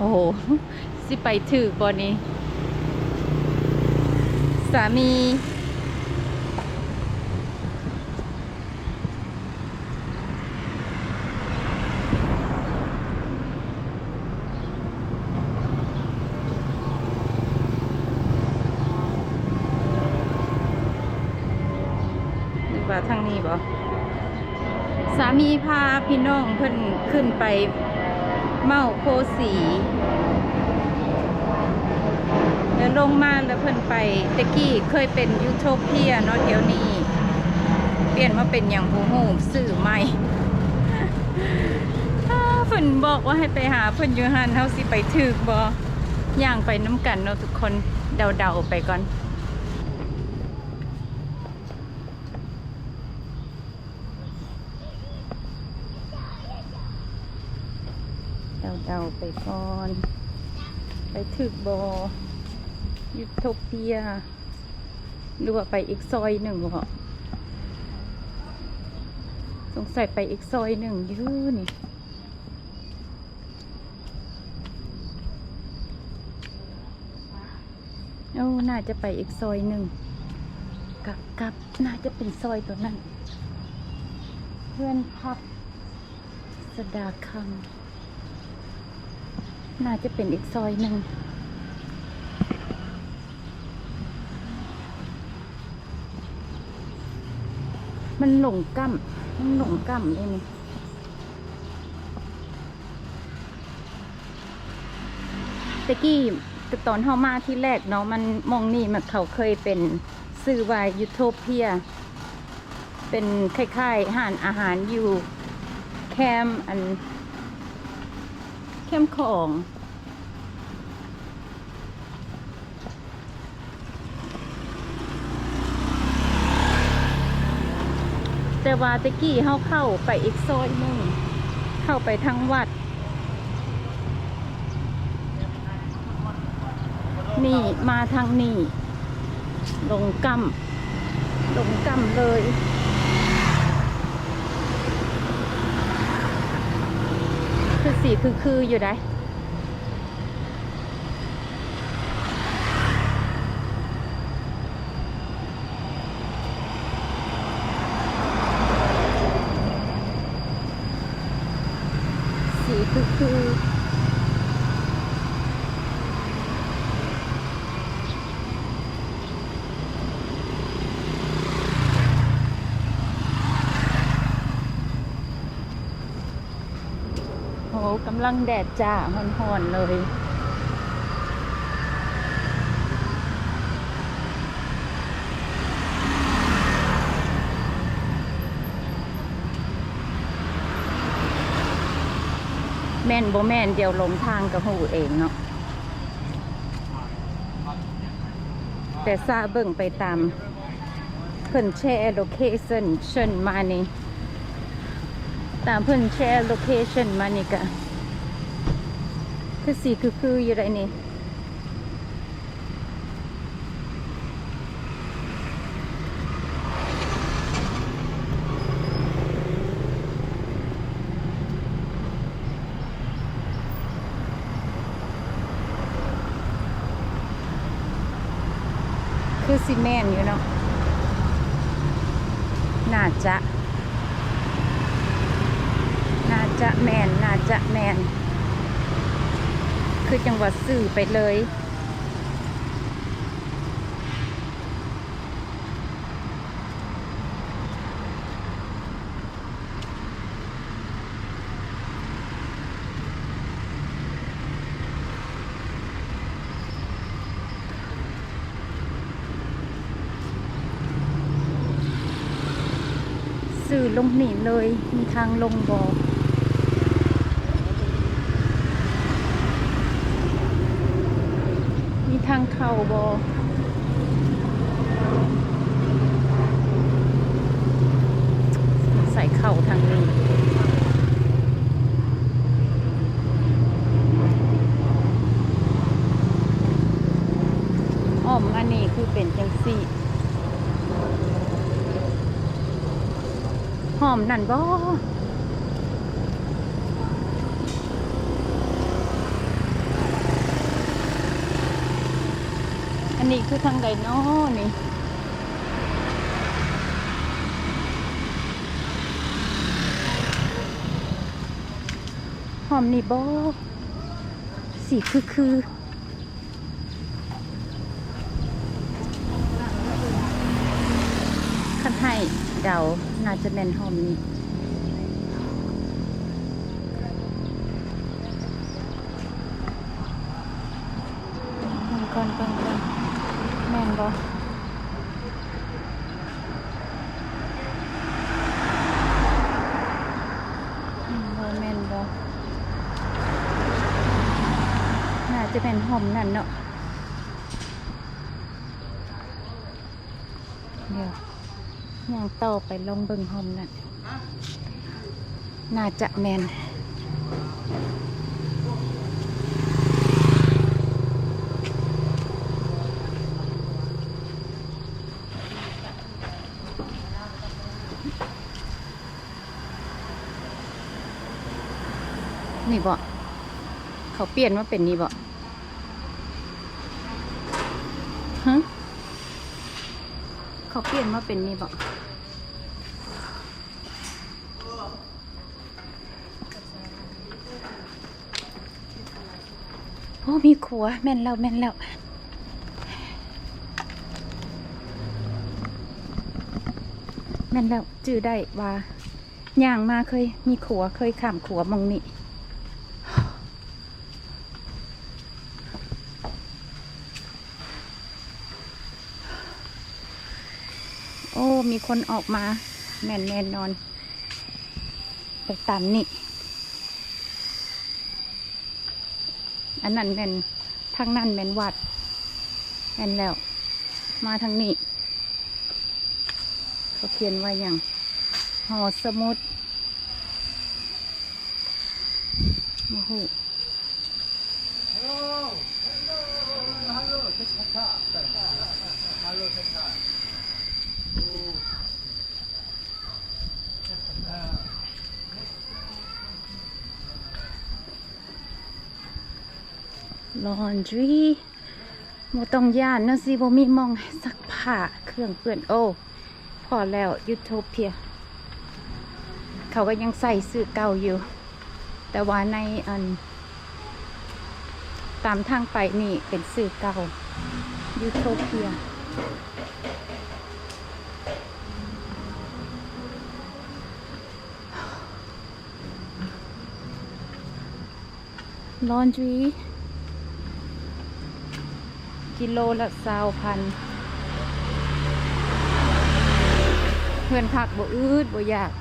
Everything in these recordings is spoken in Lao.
ໂອ້ໂຫ ຊິໄປຖືກບໍ່ນີ້ ສາມີ. ຫຼືວ່າທາງນີ້ບໍ່? ສາມີພາພີ່ນ້ອງເພິ່ນຂຶ້ນໄປເມົ້າໂພສີ ແລ້ວລົງມາແລ້ວເພິ່ນໄປ ແຕ່ກີ້ເຄີຍເປັນຢູໂທເປຍເນາະ ດຽວນີ້ປ່ຽນມາເປັນຫຍັງບໍ່ຮູ້ ຊື່ໃໝ່. ອ້າ ເພິ່ນບອກວ່າໃຫ້ໄປຫາເພິ່ນຢູ່ຫັ້ນ ເຮົາຊິໄປຖືກບໍ່? ຍ່າງໄປນຳກັນເນາະທຸກຄົນ ເດົາໆໄປກ່ອນ. ເດົາໆໄປກ່ອນ ໄປຖືກບໍ່? ຢູໂທເປຍ ຫຼືວ່າໄປອີກຊອຍໜຶ່ງບໍ? ສົງໄສໄປອີກຊອຍໜຶ່ງຢູ່ນີ້. ໂອ້ ໜ້າຈະໄປອີກຊອຍໜຶ່ງ ກັບ ກັບ ໜ້າຈະເປັນຊອຍຕົວນັ້ນ ເຮືອນພັກສະດາຄຳ ໜ້າຈະເປັນອີກຊອຍໜຶ່ງ. ມັນຫຼົງກ້ຳ ມັນຫຼົງກ້ຳເດ້ນີ້. ແຕ່ກີ້ຕອນເຮົາມາທີແລກເນາະ ມັນ ໝ່ອງນີ້ມັນ ເຂົາເຄີຍເປັນ ຊື່ວ່າຢູໂທເປຍ ເປັນຄ້າຍໆຮ້ານອາຫານຢູ່ແຄມ ອັນ ແຄມຂອງ. ແຕ່ວ່າແຕ່ກີ້ເຮົາເຂົ້າໄປອີກຊອຍໜຶ່ງ ເຂົ້າໄປທາງວັດ ນີ້ ມາທາງນີ້ ຫຼົງກ້ຳ ຫຼົງກ້ຳເລີຍ ຄືຊິຄືໆຢູ່ໃດ. ສີຄືໆ. ໂອ້ ກຳລັງແດດຈ້າ ຮ້ອນໆເລີຍ. ແມ່ນບໍ່ແມ່ນ ດຽວຫຼົງທາງກໍຮູ້ເອງເນາະ. ແຕ່ຊາເບິ່ງໄປຕາມເພິ່ນແຊໂລເຄຊັນ ເຊີນມານີ້ ຕາມເພິ່ນແຊໂລເຄຊັນມານີ້ກະ ຄືຊິຄືໆຢູ່ໃດນີ້. ຄືຊິແມ່ນຢູ່ເນາະ ໜ້າຈະ ໜ້າຈະແມ່ນ ໜ້າຈະແມ່ນ ຄືຈັ່ງວ່າຊື່ໄປເລີຍ. ຊື່ລົງນີ້ເລີຍ ມີທາງລົງບໍ່? ມີທາງເຂົ້າບໍ່? ໃສ່ເຂົ້າທາງນີ້ ອ້ອມມານີ້ຄືເປັນຈັ່ງຊີ້. ຫອມນັ້ນບໍ່? ຫອມ ນີ້ຄືທາງໃດນໍນີ້? ຫ້ອມນີ້ບໍ? ສີຄືໆ ຄັນໃຫ້ເດົາ ໜ້າຈະແມ່ນຫ້ອມນີ້. ເບິ່ງກ່ອນ ເບິ່ງກ່ອນ ແມ່ນບໍ່? ແມ່ນບໍ່ ແມ່ນບໍ່? ໜ້າຈະແມ່ນຫ້ອມນັ້ນເນາະ. ດຽວຍ່າງຕໍ່ໄປລອງເບິ່ງຫ້ອງນັ້ນ ໜ້າຈະແມ່ນ ນີ້ເບາະ? ເຂົາປ່ຽນມາເປັນນີ້ເບາະ? ຮະ? ເຂົາປ່ຽນມາເປັນນີ້ເບາະ? ໂອ້ ມີຄົວ ແມ່ນແລ້ວ ແມ່ນແລ້ວ ແມ່ນແລ້ວ ຈື່ໄດ້ວ່າ ຍ່າງມາເຄີຍມີຂົວ ເຄີຍຂ້າມຂົວໝ່ອງນີ້. ໂອ້ ມີຄົນອອກມາ ແມ່ນແນ່ນອນ ໄປຕາມນີ້. ອັນນັ້ນແມ່ນ ທາງນັ້ນແມ່ນວັດ ແມ່ນແລ້ວ ມາທາງນີ້ ເຂົາຂຽນວ່າຫຍັງ? ຫໍສະໝຸດ ບໍ່ຮູ້. ລອນດຣີ ບໍ່ຕ້ອງຢ້ານເນາະ ຊິບໍ່ມີໝ່ອງຊັກຜ້າ ເຄື່ອງເປື້ອນ. ໂອ້ ພໍແລ້ວ ຢູໂທເປຍ ເຂົາກໍຍັງໃສ່ຊື່ເກົ່າຢູ່ ແຕ່ວ່າໃນ ອັນ ຕາມທາງໄປນີ້ເປັນຊື່ເກົ່າ ຢູໂທເປຍ. ລອນດຣີ ກິໂລລະຊາວພັນ ເຮືອນພັກບໍ່ອຶດບໍ່ຢາກ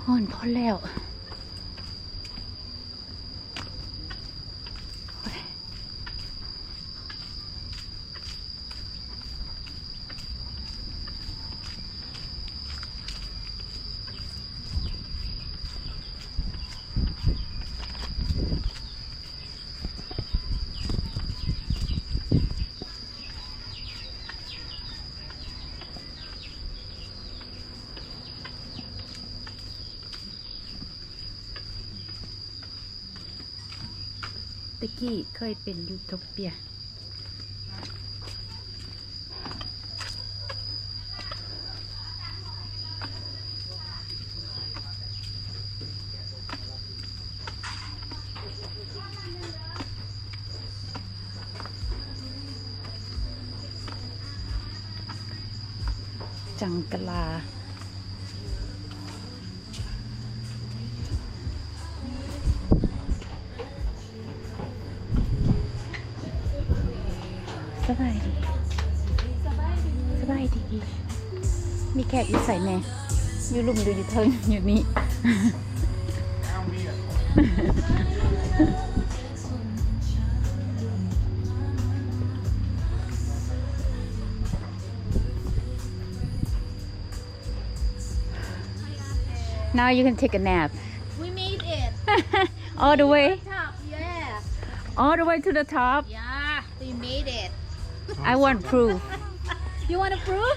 ຮ້ອນພໍແລ້ວ. ແຕ່ກີ້ເຄີຍເປັນຢູໂທເປຍ ຈັງກະລາ. ສະບາຍດີ ສະບາຍດີ ມີແຂກຢູ່ໃສແດ່? ຢູ່ລຸ່ມ ຫຼື ຢູ່ເທິງ? ຢູ່ນີ້. Now you can take a nap. We made it. All the way? Top, yeah. All the way to the top? Yeah, we made it. I want proof. You want a proof?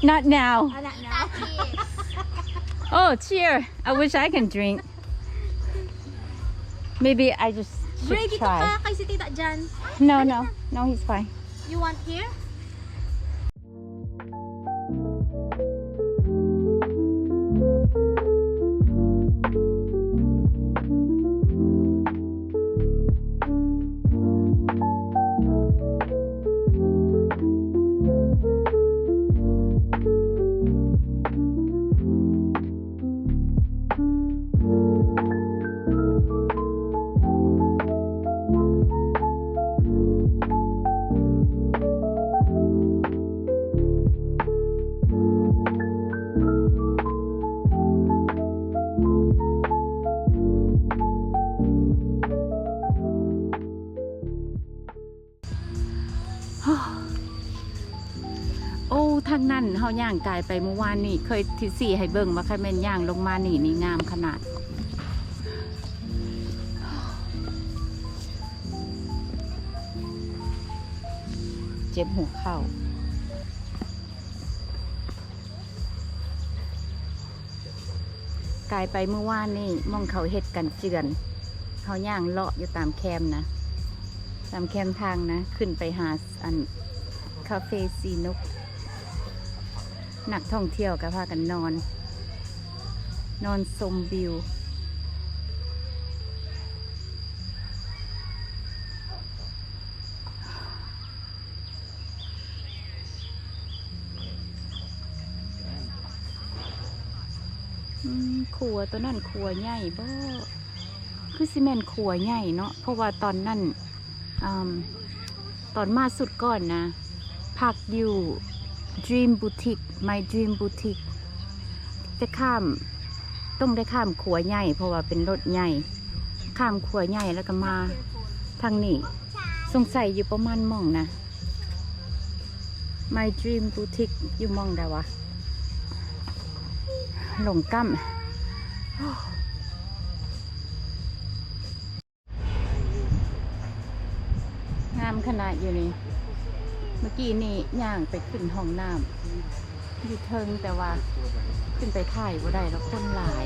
Not now. Uh, not now. Oh, cheer. I wish I can drink. Maybe I just should try. Ready ka kay si Tita Jan? No, no. No, he's fine. You want here? ໂອ້ ທາງນັ້ນເຮົາຍ່າງກາຍໄປມື້ວານນີ້ ເຄີຍທີ່ຊີ້ໃຫ້ເບິ່ງວ່າ ຄັນແມ່ນຍ່າງລົງມານີ້ ນີ້ງາມຂະໜາດ. ເຈັບຫົວເຂົ່າ. ກາຍໄປມື້ວານນີ້ ໝ່ອງເຂົາເຮັດກັນເຈື່ອນ ເຮົາຍ່າງເລາະຢູ່ຕາມແຄມນະ ຕາມແຄມທາງນະ ຂຶ້ນໄປຫາອັນ ຄາເຟຊີນົກ. ນັກທ່ອງທ່ຽວກໍພາກັນນອນ ນອນຊົມວິວ. ອືມ ຂົວໂຕນັ້ນຂົວໃຫຍ່ບໍ? ຄືຊິແມ່ນຂົວໃຫຍ່ເນາະ ເພາະວ່າຕອນນັ້ນ ອາ ຕອນມາຊຸດກ່ອນນະ ພັກຢູ່ Dream Boutique My Dream Boutique ຈະຂ້າມ ຕ້ອງໄດ້ຂ້າມຂົວໃຫຍ່ ເພາະວ່າເປັນລົດໃຫຍ່ ຂ້າມຂົວໃຫຍ່ແລ້ວກໍມາທາງນີ້ ສົງໄສຢູ່ປະມານໝ່ອງນະ My Dream Boutique ຢູ່ໝ່ອງໃດວະ ຫຼົງກ້ຳ. ງາມຂະໜາດຢູ່ນີ້ ເມື່ອກີ້ນີ້ຍ່າງໄປຂຶ້ນຫ້ອງນ້ຳຢູ່ເທິງ ແຕ່ວ່າຂຶ້ນໄປຖ່າຍບໍ່ໄດ້ດອກ ຄົນຫຼາຍ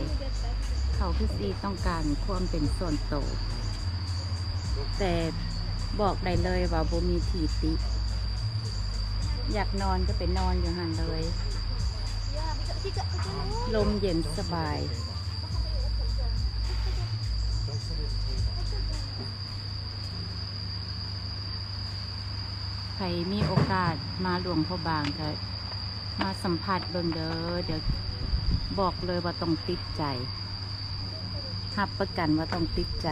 ເຂົາຄືຊິຕ້ອງການຄວາມເປັນສ່ວນໂຕ ແຕ່ບອກໄດ້ເລີຍວ່າບໍ່ມີທີ່ຕິ ຢາກນອນກໍໄປນອນຢູ່ຫັ້ນເລີຍ ລົມເຢັນສະບາຍ. ໃຜມີໂອກາດມາຫຼວງພະບາງກໍມາສຳຜັດເບິ່ງເດີ ດຽວບອກເລີຍວ່າຕ້ອງຕິດໃຈ ຮັບປະກັນວ່າຕ້ອງຕິດໃຈ.